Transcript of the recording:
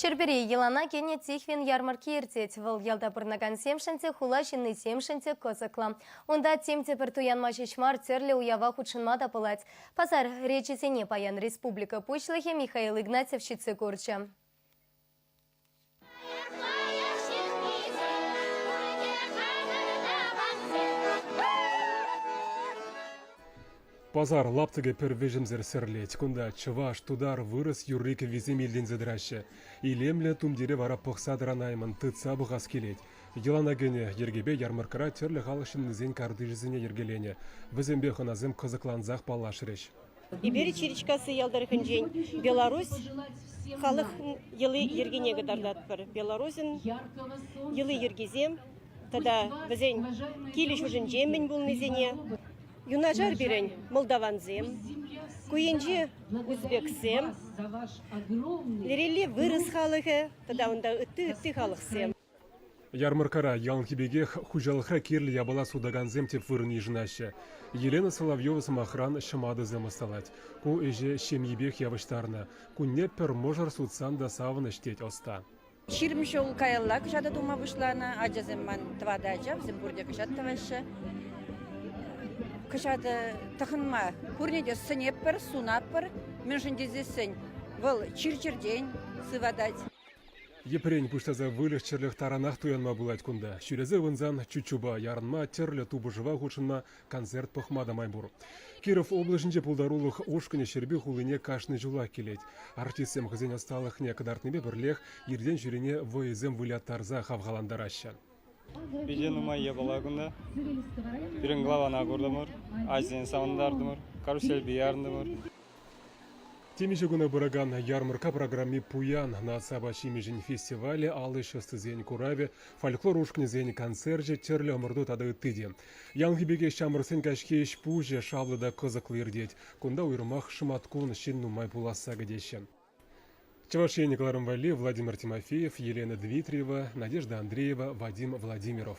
Ҫӗрпӳре йӑлана кӗнӗ Тихвин ярмӑркки иртет. Вӑл ялта пурӑнакансемшӗн те, хула ҫыннисемшӗн те кӑсӑклӑ. Унта тем те пӗр туянма ҫеҫ мар, тӗрлӗ уява хутшӑнма та пулать. Пасар речӗсене паян республика Пуҫлӑхӗ Михаил Игнатьев ҫитсе курчӗ. Пасар лаптӑкӗ пӗр вӗҫӗмсӗр сӗрлет. Кунта чӑваш, тутар, вырӑс юрри-кӗввисем илтӗнсе тӑраҫҫӗ. Илемлӗ тумтире вара пӑхса тӑранаймӑн, тытса пӑхас килет. Йӑлана кӗнӗ йӗркепе ярмӑрккӑра тӗрлӗ халӑх ҫыннисен картишӗсене йӗркеленӗ. Вӗсемпе хӑнасем кӑсӑклансах паллашрӗҫ. Эпир Чиричкасси ял тӑрӑхӗнчен Беларусь халӑх йӑли-йӗркине кӑтартатпӑр. Беларусӗн йӑли-йӗркисем тата вӗсен килӗ-ҫуртӗнче мӗн пулнисене. Юнашар пирӗн молдавансем, ку енче узбексем, лерелле вырӑс халӑхӗ тата унта ытти-ытти халӑхсем. Ярмӑрккара яланхи пекех хуҫалӑхра кирлӗ япала сутакансем тӗп вырӑн йышӑнаҫҫӗ. Елена Соловьева, сӑмахран, ҫӑматӑсем ӑсталать. Ку ӗҫе ҫемйипех явӑҫтарнӑ. Кунне пӗр мӑшӑр сутсан та савӑнӑҫ, тет ӑста. 20 ҫул каялла кӑҫатӑ тума пуҫланӑ. Ачасем ман тӑватӑ ача, вӗсем пурте кӑҫат тӑваҫҫӗ. Кӑҫатӑ тӑхӑнма пурне те сӗнетпӗр, сунатпӑр. Мӗншӗн тесессӗн вӑл чир-чӗртен сыватать. Йӗпрен пуҫласа выльӑх-чӗрлӗх таранах туянма пулать кунта. Ҫӳресе ывӑнсан чуччупа ярӑнма, тӗрлӗ тупӑшӑва хутшӑнма, концерт пӑхма та май пур. Киров облаҫӗнче пултарулӑх ушкӑнӗ Ҫӗрпӳ хулине кашни ҫулах килет. Артистсем хӑйсен ӑсталӑхне кӑтартнипе пӗрлех иртен-ҫӳрене вӑйӑсем выляттарса хавхалантараҫҫӗ. Питӗ нумай япала кунта. Пирӗн главана куртӑмӑр, ачасене савӑнтартӑмӑр, карусельпе ярӑнтӑмӑр. Темиҫе куна пыракан ярмӑркка программи пуян. Наци апат-ҫимӗҫӗн фестивалӗ, ал ӗҫ ӑстисен куравӗ, фольклор ушкӑнӗсен концерчӗ, тӗрлӗ ӑмӑрту тата ытти те. Яланхи пекех ҫамрӑксен каҫхи ӗҫ-пуҫӗ шавлӑ та кӑсӑклӑ иртет. Кунта уйрӑмах шӑматкун ҫын нумай пуласса кӗтеҫҫӗ. Чӑваш Ен кӑларӑм валли Владимир Тимофеев, Елена Дмитриева, Надежда Андреева, Вадим Владимиров.